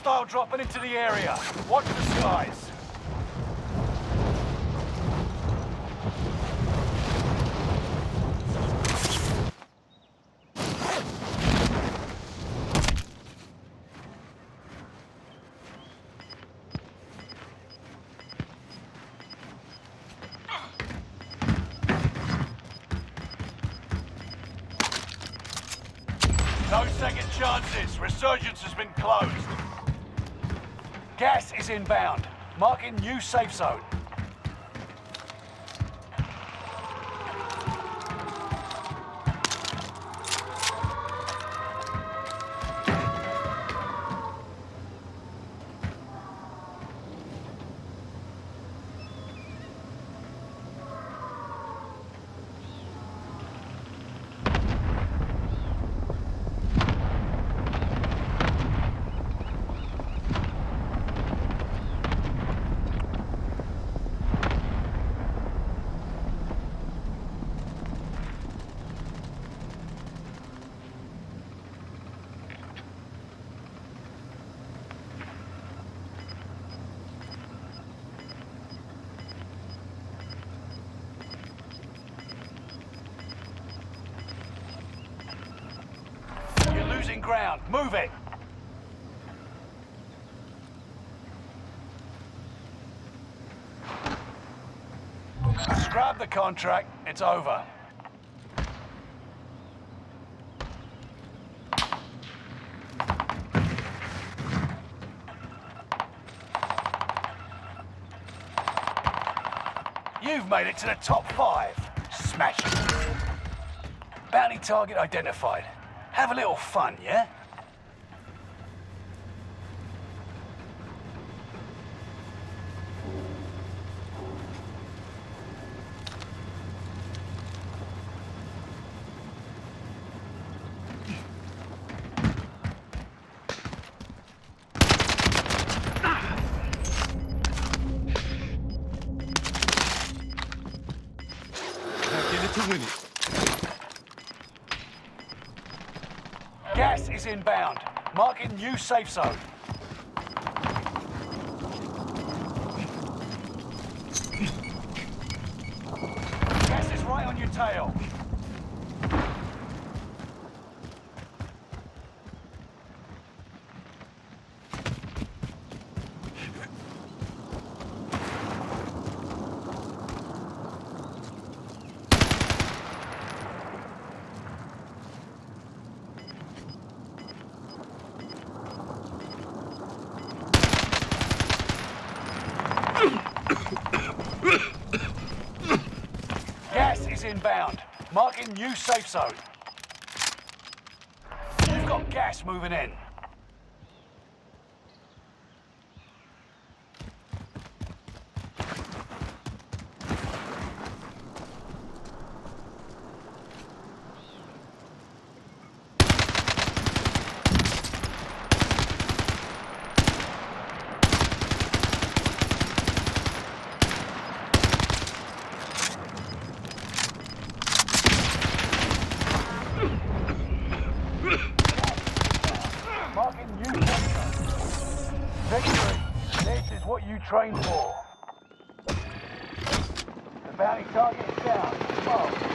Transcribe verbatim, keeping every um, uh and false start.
Hostile dropping into the area. Watch the skies. No second chances. Resurgence has been closed. Gas is inbound. Marking new safe zone. You're losing ground. Move it. Scrap the contract. It's over. You've made it to the top five. Smash it. Bounty target identified. Have a little fun, yeah? Get it to win it. Gas is inbound. Marking new safe zone. Gas is right on your tail. Gas is inbound. Marking new safe zone. You've got gas moving in. Marking new sector. Victory. This is what you trained for. The bounty target is down. Mark.